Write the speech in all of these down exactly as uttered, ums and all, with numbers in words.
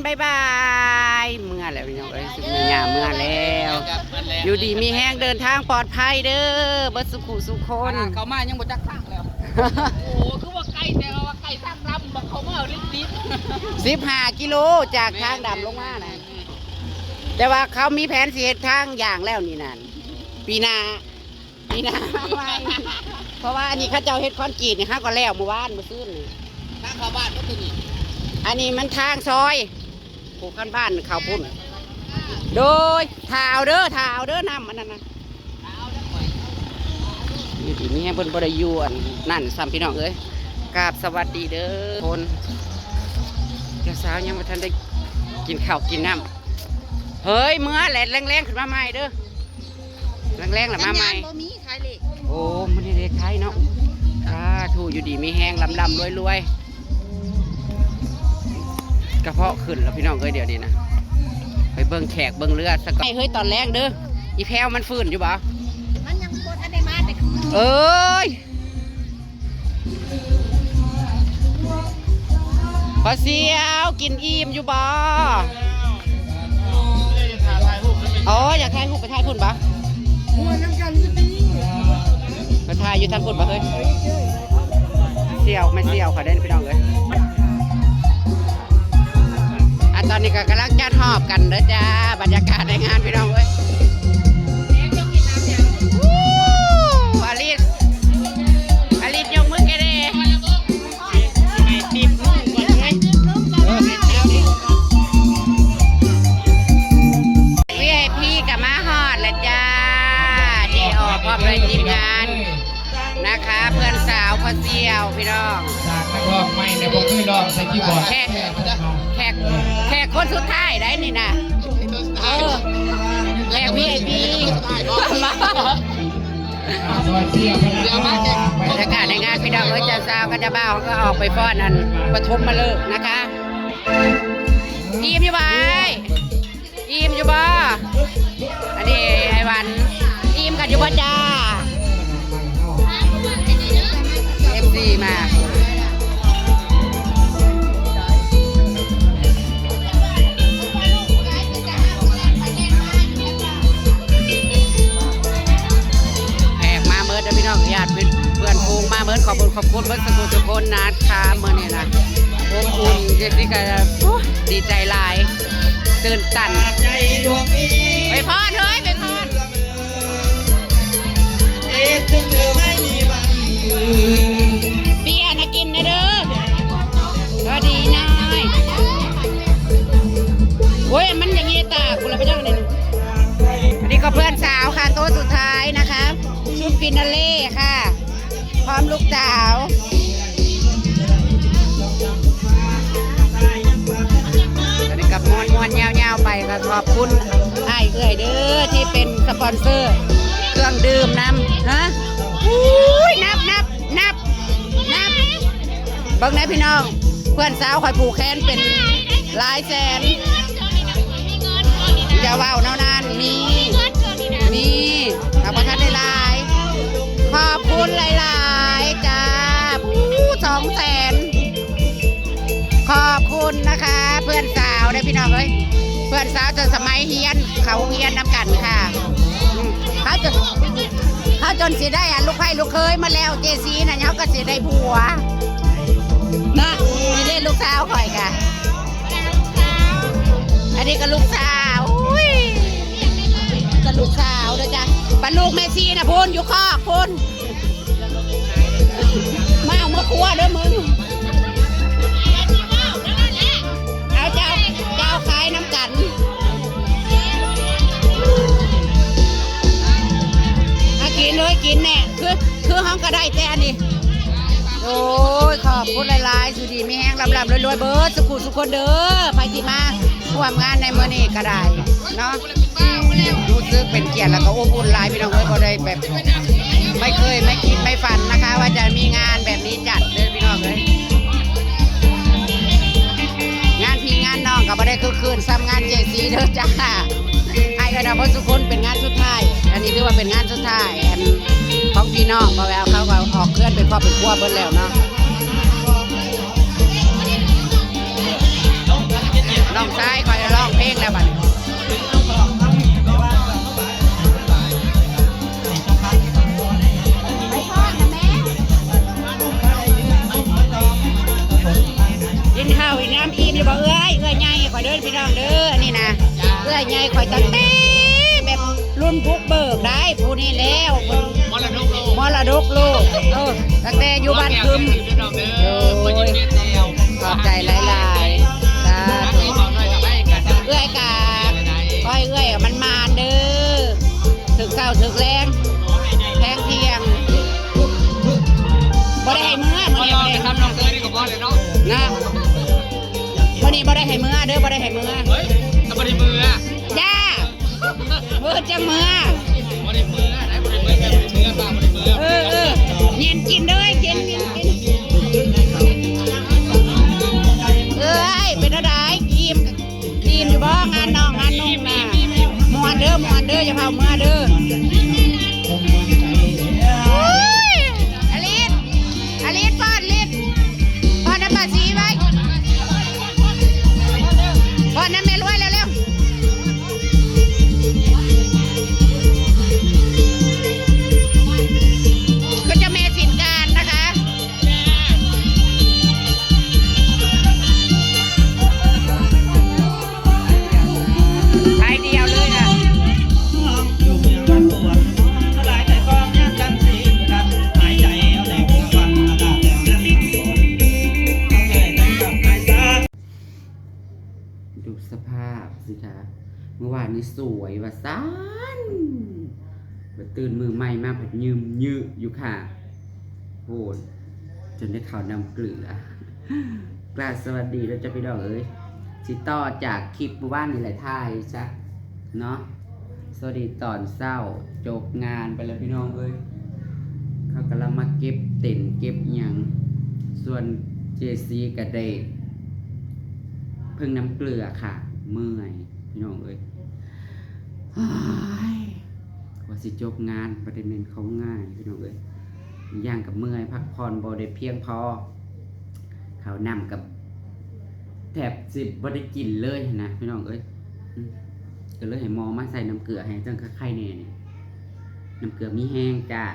บายบาย เมือแล้วพี่น้องเอ้ย สุดยอดเมือแล้ว อยู่ดีมีแฮง เดินทางปลอดภัยเด้อ เบิดสุขุสุคน ขนาดเขามายังบ่จักทางแล้ว โอ้โห คือว่าไกล แต่ว่าไกลทางดำ บักเขามาเอาลิบๆ สิบห้ากิโลจากทางดำลงมานะ แต่ว่าเขามีแผนสิเฮ็ดทางย่างแล้วนี่นั่น ปีหน้า ปีหน้ามาใหม่ เพราะว่าอันนี้เขาเจ้าเฮ็ดคอนกรีตนี่ เฮาก็แล้วมื้อวานมื้อซืนนี่ ทางเข้าบ้านก็คือนี่ อันนี้มันทางซอย ผูกคันบ้านเขาพุ่น โดย ถ้าเอาเด้อ ถ้าเอาเด้อ น้ำอันนั้นนะ อยู่ดีมีแฮง เพิ่นบ่ได้อยู่อันนั่นซ้ำพี่น้องเอ้ย กราบสวัสดีเด้อคน เจ้าสาวยังบ่ทันได้กินข้าวกินน้ำ เฮ้ย เมือแหละ แรงๆ ขึ้นมาใหม่เด้อ แรงๆ ละมาใหม่ สัญญาณบ่มีขายเลข โอ้ มื้อนี้เลขไทยเนาะ สาธุ อยู่ดีมีแฮง ร่ำๆ รวยๆ กระเพาะขึ้นแล้วพี่น้องเอ้ย เดี๋ยวนี้นะ ไปเบิ่งแขกเบิ่งเรือซะก่อน เฮ้ย ตอนแรกเด้อ อีแพรวมันฟื้นอยู่บ่ มันยังบ่ทันได้มาแต่คืน เอ้ย พ่อเสี่ยวกินอิ่มอยู่บ่ อ๋อ อยากถ่ายรูปไปถ่ายพุ่นบ่ ม่วนนำกันอยู่ติ ไปถ่ายอยู่ทางพุ่นบ่เฮ้ย เสี่ยว แม่เสี่ยวเขาเด้พี่น้องเอ้ย อ่ะ ตอนนี้ก็กำลังจัดหอบกันเด้อจ้า บรรยากาศในงานพี่น้องเอ้ย อลิส อลิสยกมือกันเด้ วีไอพีก็มาฮอดแล้วจ้า เจออพร้อมด้วยทีมงานนะคะ เพื่อนสาวพ่อเสี่ยวพี่น้อง จากนักร้องใหม่เนี่ยบ่เคยร้องใส่คีย์บอร์ด แขก แขก แขกคนสุดท้ายได้นี่นะ เออ แขกวีไอพี บรรยากาศในงานพี่น้องเอ้ย เจ้าสาวกับเจ้าบ่าวก็ออกไปฟ้อนอันปฐมฤกษ์นะคะ อิ่มอยู่บ่อ้าย อิ่มอยู่บ่ อันนี้ไอ้วัน อิ่มกันอยู่บ่จ้า เอฟซี มา แขกมาเมิดเด้อพี่น้อง ญาติเพื่อนฝูงมาเมิด ขอบคุณ ขอบคุณเบิดสุขุทุกคนนะคะ มื้อนี้นะ อบอุ่น เจสซี่ก็ โอ้ย ดีใจหลาย ตื่นตัน ไปพอดเฮ้ย ไปพอด เบียร์นะกินนะเด้อ ก็ดีน้อย โอ้ย มันอย่างนี้ตากูละไปจังเลย อันนี้ก็เพื่อนสาวค่ะ โต๊ะสุดท้ายนะคะ ชุดฟินาเล่ค่ะ พร้อมลูกสาว อันนี้กับมวนๆ ยาวๆ ไปก็ขอบคุณอ้ายเอื้อยเด้อ ที่เป็นสปอนเซอร์ เครื่องดื่มนำ ฮะ อุ้ย นับ นับ นับ นับ เบิ่งแหน่พี่น้อง เพื่อนสาวข่อยผูกแขนเป็นหลายแสน อย่าเว้าแนวนั้น มี มี เอาบ่ทันได้หลาย ขอบคุณหลายๆ จ้า อู้ สองแสน ขอบคุณนะคะ เพื่อนสาวเด้อพี่น้องเอ้ย เพื่อนสาวจนสมัยเฮียน เขาเฮียนนำกันค่ะ อืม เขาจน เขาจนสิได้อันลูกไผ่ลูกเขยมาแล้ว เจซีน่ะ เขาก็สิได้ผัว เนาะ นี่เด้ลูกสาวข่อยกะ อันนี้ก็ลูกสาว อุ้ย ก็ลูกสาวเด้อจ้ะ บัดลูกแม่ซีน่ะพูนอยู่คอกพูน มาเอามาครัวเด้อมึง เอาเจ้า เจ้าขายน้ำกัน มากินเลยกินแน่ คือ คือห้องก็ได้แต่อันนี้ โอ้ย ขอบคุณหลายๆ สุดีมีแฮงลำๆ รวยๆ เบิดสุขุสุคนเด้อ ไผที่มาร่วมงานในมื้อนี้ก็ได้เนาะ รู้สึกเป็นเกียรติแล้วก็อบอุ่นหลายพี่น้องเอ้ย บ่ได้แบบ ไม่เคยไม่คิดไม่ฝันนะคะ ว่าจะมีงานแบบนี้จัดเด้อพี่น้องเอ้ย งานพี่งานน้องก็บ่ได้คึกคืนส่ำงานเจซีเด้อจ้า ให้เอิ้นเอาเบิดสุคนเป็นงานสุดท้าย อันนี้ถือว่าเป็นงานสุดท้าย อันของพี่น้อง เพราะว่าเขาก็ออกเฮือนเป็นครอบเป็นครัวเบิดแล้วเนาะ น้อง น้ำอิ่มอยู่บ่เอื้อย เอื้อยใหญ่ข่อยเด้อพี่น้องเด้อ นี่นะ เอื้อยใหญ่ข่อยตั้งแต่แบบรุ่นบุกเบิกได้ ผู้นี้แล้ว มรดกโลก มรดกโลก เออ ตั้งแต่อยู่บ้านคึม พี่น้องเด้อ โอ้ย ขอบใจหลายๆ สาธุ เอื้อยกะ ขอให้เอื้อยมันมานเด้อ ถึกเช้าถึกแลง แพงเที่ยง บ่ได้ให้เมือ มื้อนี้บ่ได้ ทำน้องเตยนี่ก็พอเลยเนาะ นะ มื้อนี้บ่ได้ให้เมือเด้อ บ่ได้ให้เมือ เฮ้ย ถ้าบ่ได้เมือ ย่า เออ จังเมือ บ่ได้เมือ ได้บ่ได้เมือ บ่ได้เมือ บ่ได้เมือ เออ เออ เย็นกินเด้อ เย็น เย็น กิน เอ้ย เป็นอะไร อิ่ม อิ่มอยู่บ่ งานน้อง งานนุ่งน่ะ ม่วนเด้อ ม่วนเด้อ อย่าเผาเมือเด้อ อุ้ย อลิส อลิส ป้อน อลิส ป้อนน้ำปลาสีไว้ ป้อนน้ำแม่รวยเร็วๆ ก็เจ้าแม่สินการนะคะ สายเดียวเลยค่ะ ดูสภาพสิคะ เมื่อวานนี้สวยว่าซั่น บัดตื่นมื้อใหม่มาผัดยืมยืออยู่ค่ะ โหด จนได้เข้าน้ำเกลือ กราบสวัสดีแล้วจ้ะพี่น้องเอ้ย สิต่อจากคลิปเมื่อวานนี่แหละ ถ่ายซะเนาะ สวัสดีตอนเช้า จบงานไปแล้วพี่น้องเอ้ย เขากำลังมาเก็บเต็นท์เก็บอิหยัง ส่วนเจซีก็ได้เพิ่งน้ำเกลือค่ะ เมื่อยพี่น้องเอ้ย เฮ้ย ว่าสิจบงานบ่ได้แม่นของง่ายพี่น้องเอ้ย ย่างกับเมื่อย พักผ่อนบ่ได้เพียงพอ ข้าวน้ำกับแทบสิบ่ได้กินเลยนะพี่น้องเอ้ย อืม ก็เลยให้หมอมาใส่น้ำเกลือให้จั่งไคแน่นี่ น้ำเกลือมีแฮงจ้า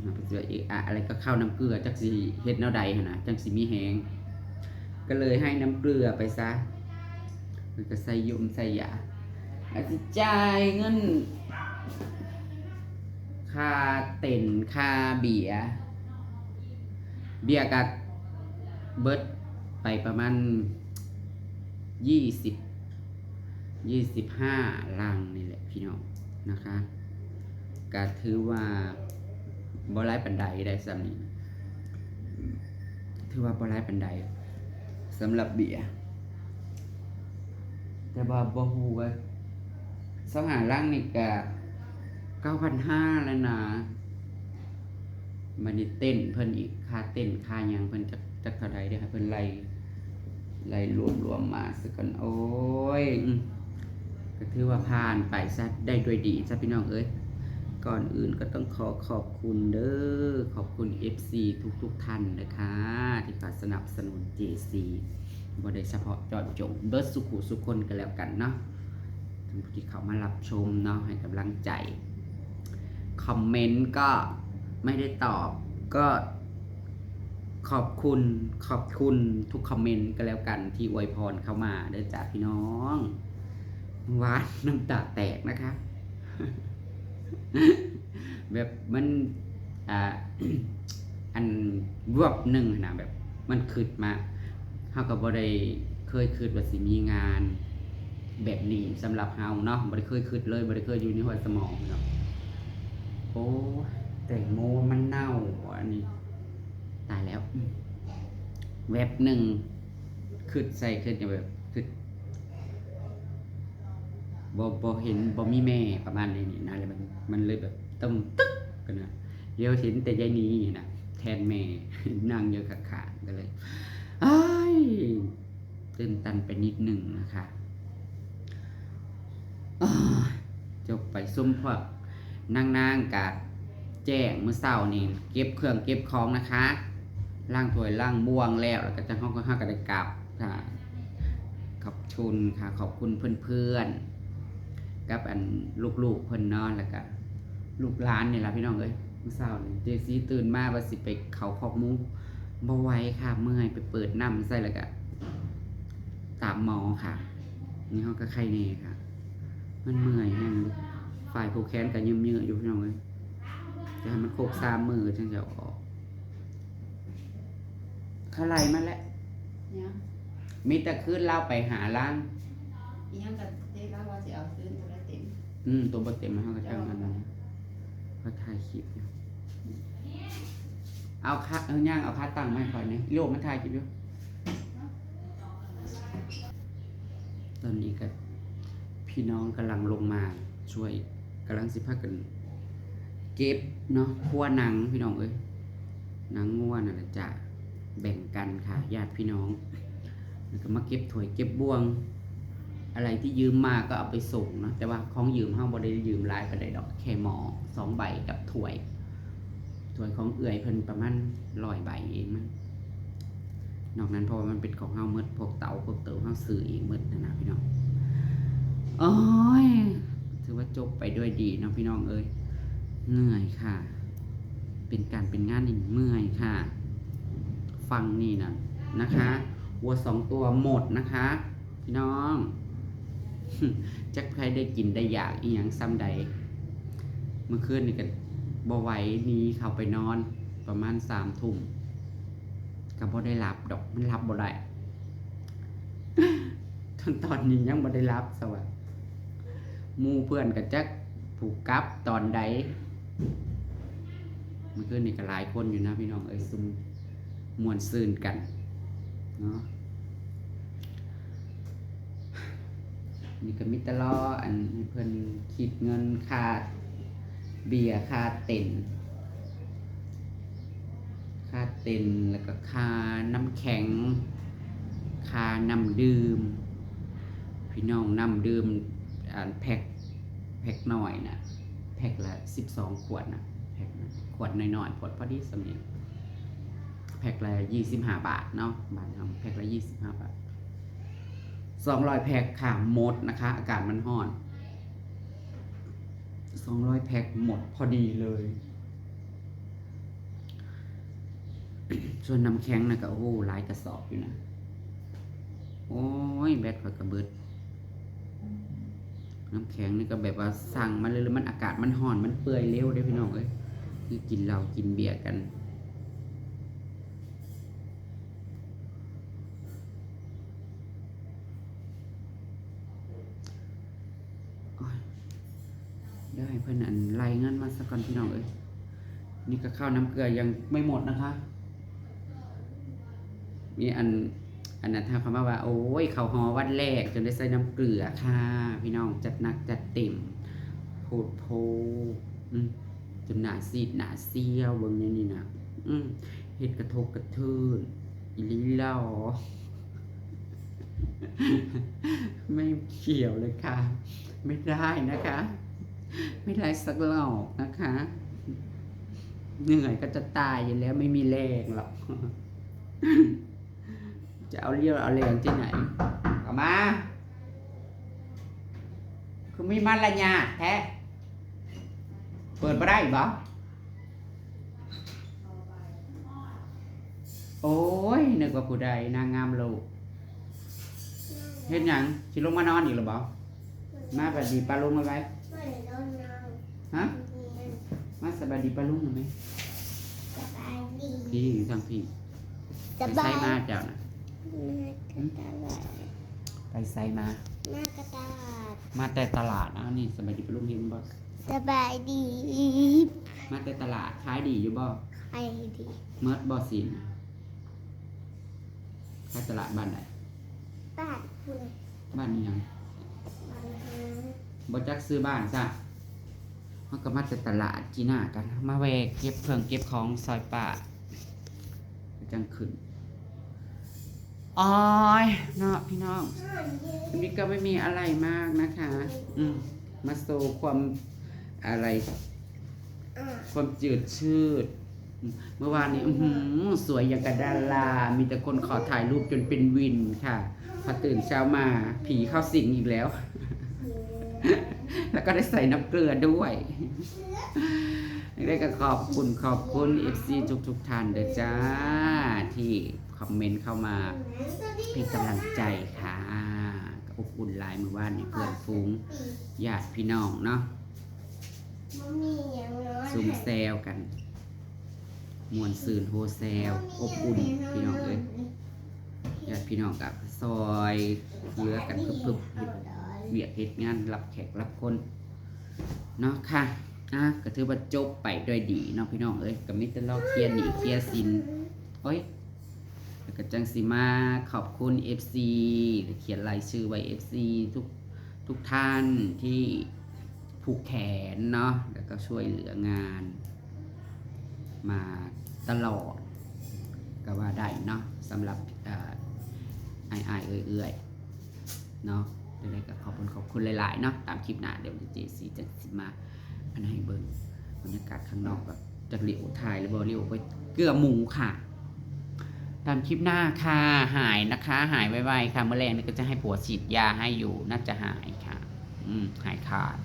มันเป็นเกลือเอะอะอะไรก็เข้าน้ำเกลือ จักสิเฮ็ดแนวใดหั้นนะ จั่งสิมีแฮง ก็เลยให้น้ำเกลือไปซะ มันก็ใส่ยมใส่ยา อาจสิจ่ายเงิน ค่าเต็นท์ ค่าเบียร์ เบียร์ก็เบิดไปประมาณ ยี่สิบ ยี่สิบห้าลังนี่แหละพี่น้องนะคะ ก็ถือว่าบ่หลายปานใดได้ส่ำนี้ ถือว่าบ่หลายปานใดสำหรับเบียร์ แต่ว่าบ่ฮู้ว่า ซาวห้าลังนี่ก็ เก้าพันห้าแล้วนะ บัดนี้เต็นท์เพิ่นอีก ค่าเต็นท์ค่าหยังเพิ่นจัก จักเท่าใดเด้อ ให้เพิ่นไล่ ไล่รวมๆมาซะก่อน โอ้ย อืม ก็ถือว่าผ่านไปซะได้ด้วยดีซะพี่น้องเอ้ย ก่อนอื่นก็ต้องขอขอบคุณเด้อ ขอบคุณ เอฟซี ทุกๆท่านนะคะ ที่เขาสนับสนุน เจซี บ่ได้เฉพาะเจาะจง เบิดสุขุสุคนก็แล้วกันเนาะ ท่านผู้ที่เข้ามารับชมเนาะ ให้กำลังใจ คอมเมนต์ก็ไม่ได้ตอบ ก็ขอบคุณ ขอบคุณทุกคอมเมนต์ก็แล้วกันที่อวยพรเข้ามาเด้อจ้าพี่น้อง หวานน้ำตาแตกนะคะ แบบมัน อ่า อันวบหนึ่งหั้นนะ แบบมันคิดมา เฮาก็บ่ได้เคยคิดว่าสิมีงานแบบนี้สำหรับเฮาเนาะ บ่ได้เคยคิดเลย บ่ได้เคยอยู่ในหัวสมองเนาะ โอ้ แตงโมมันเน่าบ่อันนี้ ตายแล้ว อืม แวบหนึ่ง คิดใส่ คิดแบบ คิด บ่ บ่เห็น บ่มีแม่ประมาณนี้นี่นะ แล้วมัน มันเลยแบบตึมตึกกันนะ เดี๋ยวเห็นแต่ยายนีนะ แทนแม่ นั่งอยู่ข้างๆ ก็เลย อ้าย ตื่นตันไปนิดหนึ่งนะคะ อ้าย จบไป ซุมพวกนางๆ กะแจ้งมื้อเช้านี่ เก็บเครื่องเก็บของนะคะ ล้างถ้วยล้างบ่วงแล้ว แล้วก็จั่ง เฮาก็ เฮาก็ได้กลับค่ะ ขอบคุณค่ะ ขอบคุณเพื่อนๆ กับอันลูกๆ เพิ่นเนาะ แล้วก็ลูกหลานนี่ล่ะพี่น้องเอ้ย มื้อเช้านี่ เจซีตื่นมาว่าสิไปเข้าคอกหมู บ่ไหวค่ะ เมื่อย ไปเปิดน้ำใส่แล้วก็ ตามหมอค่ะ นี่เฮาก็ไข้แน่ค่ะ มันเมื่อยแฮง ฝ่ายผูกแขนก็ยืมเยื้ออยู่พี่น้องเอ้ย จะให้มันครบสามมื้อจั่งจะเอาออก เขาไล่มาแล้ว ยัง มีแต่คืนลาวไปหาลาง อีหยังก็เจ๊ลาวว่าสิเอาคืนตัวละเต็ม อืม ตัวบ่เต็มเฮาก็จั่งอันนั้น เขาถ่ายคลิปอยู่ เอาขา เอาย่าง เอาขาตั้งมาให้ข้อยแหน่ อีโลกมันถ่ายคลิปอยู่ ตอนนี้ก็พี่น้องกำลังลงมาช่วย กำลังสิพากันเก็บเนาะ ครัวหนังพี่น้องเอ้ย หนังงัวนั่นแหละจ้ะ แบ่งกันค่ะ ญาติพี่น้อง แล้วก็มาเก็บถ้วยเก็บบ่วง อะไรที่ยืมมาก็เอาไปส่งเนาะ แต่ว่าของยืมเฮาบ่ได้ยืมหลายปานใดดอก แค่หม้อสองใบกับถ้วย ถ้วยของเอื้อยเพิ่นประมาณร้อยใบเองมั้ง นอกนั้นเพราะว่ามันเป็นของเฮาหมด พวกเต๋าพวกเติมเฮาซื้อเองหมดนะนะพี่น้อง โอ้ย ถือว่าจบไปด้วยดีเนาะพี่น้องเอ้ย เหนื่อยค่ะ เป็นการเป็นงานนี่เมื่อยค่ะ ฟังนี่นะนะคะ วัวสองตัวหมดนะคะ พี่น้อง จักใครได้กินได้อยากอีหยังซ้ำใด เมื่อคืนนี่ก็บ่ไหว หนีเข้าไปนอนประมาณสามทุ่ม ก็บ่ได้หลับดอก มันหลับบ่ได้ จนตอนนี้ยังบ่ได้หลับซะว่า หมู่เพื่อนก็จักผู้กลับตอนใด เมื่อคืนนี่ก็หลายคนอยู่นะพี่น้องเอ้ย ซุมม่วนซื่นกันเนาะ นี่ก็มีแต่รออันให้เพิ่นคิดเงินค่าเบียร์ ค่าเต็นท์ ค่าเต็นท์ แล้วก็ค่าน้ำแข็ง ค่าน้ำดื่ม พี่น้อง น้ำดื่ม อันแพ็ค แพ็คน้อยน่ะ แพ็คละสิบสองขวดน่ะ แพ็คน่ะ ขวดน้อยๆ ขวดพอดีส่ำนี้ แพ็คละยี่สิบห้าบาทเนาะ บ้านเฮาแพ็คละยี่สิบห้าบาท สองร้อยแพ็คค่ะ หมดนะคะ อากาศมันร้อน สองร้อยแพ็คหมดพอดีเลย ส่วนน้ำแข็งน่ะก็ โอ้โห หลายกระสอบอยู่นะ โอ้ย แบตข้อยก็เบิด น้ำแข็งนี่ก็แบบว่าสั่งมาเลย แล้วมันอากาศมันร้อน มันเปื่อยเร็วเด้อพี่น้องเอ้ย คือกินเหล้ากินเบียร์กัน โอ้ย เดี๋ยวให้เพิ่นอันไล่เงินมาซะก่อนพี่น้องเอ้ย นี่ก็ข้าวน้ำเกลือยังไม่หมดนะคะ มีอัน อันนั้นทักเข้ามาว่า โอ้ย เขาฮอวันแรกจนได้ใส่น้ำเกลือค่ะ พี่น้อง จัดหนักจัดเต็ม โพดโพ อืม จนหน้าซีดหน้าเซียวเบิ่งในนี่นะ อืม เฮ็ดกระทบกระเทือนอีหลีหรอ ไม่เกี่ยวเลยค่ะ ไม่ได้นะคะ ไม่ได้สักหรอกนะคะ เหนื่อยก็จะตายอยู่แล้ว ไม่มีแรงหรอก จะเอาเรี่ยวเอาแรงที่ไหน เอามา คือมีมารยาทแท้ เปิดบ่ได้บ่ โอ้ย นึกว่าผู้ใด นางงามโลก เฮ็ดหยัง สิลงมานอนอีกหรือบ่ มาสบายดีป้าลุงเอาไว้ ฮะ มาสบายดีป้าลุงหน่อยไหม สบายดี พี่อยู่ทางพี่ ส ไปไส บาย มาเจ้านะ มากระตลาด ไปไสมา มากระตลาด มาแต่ตลาด อ้าว นี่สบายดีป้าลุงเห็นบ่ สบายดี มาแต่ตลาด ขายดีอยู่บ่ ขายดี เมิดบ่สิน ขายตลาดบ้านใด บ้านคุณ บ้านอิหยัง บ้านฮา บ่จักซื้อบ้านซะ เฮาก็มาแต่ตลาดจีน่ากัน มาแวะเก็บเครื่องเก็บของซอยป้า จั่งขึ้น โอ้ย เนาะพี่น้อง วันนี้ก็ไม่มีอะไรมากนะคะ อืม มาโชว์ความอะไร อ่า ความจืดชืด เมื่อวานนี้ อื้อหือ สวยอย่างกับดารา มีแต่คนขอถ่ายรูปจนเป็นวินค่ะ พอตื่นเช้ามา ผีเข้าสิงอีกแล้ว แล้วก็ได้ใส่น้ำเกลือด้วย ได้ก็ขอบคุณขอบคุณ เอฟซี ทุกทุกๆท่านเด้อจ้า ที่คอมเมนต์เข้ามาเป็นกำลังใจค่ะ อบอุ่นหลายมื้อวานนี่ เพื่อนฝูงญาติพี่น้องเนาะ มันมีอย่างน้อย ซุ่มแซวกัน ม่วนซื่นโฮแซว อบอุ่นพี่น้องเอ้ย ญาติพี่น้องก็ซอยเหลือกันเพิ่มๆ เวียกเฮ็ดงานรับแขกรับคนเนาะค่ะ อ่ะก็ถือว่าจบไปด้วยดีเนาะพี่น้องเอ้ย ก็มีแต่รอเคลียร์หนี้เคลียร์สิน โอ้ย แล้วก็จังสิมาขอบคุณ เอฟซี หรือเขียนรายชื่อไว้ เอฟซี ทุกทุกท่านที่ผูกแขนเนาะ แล้วก็ช่วยเหลืองาน มาตลอด ก็ว่าได้เนาะ สำหรับเอ่ออ้ายๆเอื้อยๆเนาะ จังใดก็ขอบคุณขอบคุณหลายๆเนาะ ตามคลิปหน้าเดี๋ยวเจซีจังสิมา อันให้เบิ่งบรรยากาศข้างนอกแบบจักหลิวถ่ายหรือบ่หลิวไปเกือหมูค่ะ ตามคลิปหน้าค่ะ หายนะคะ หายไวๆค่ะ เมื่อแรงนี้ก็จะให้ผัวฉีดยาให้อยู่ น่าจะหายค่ะ อืม หายขาด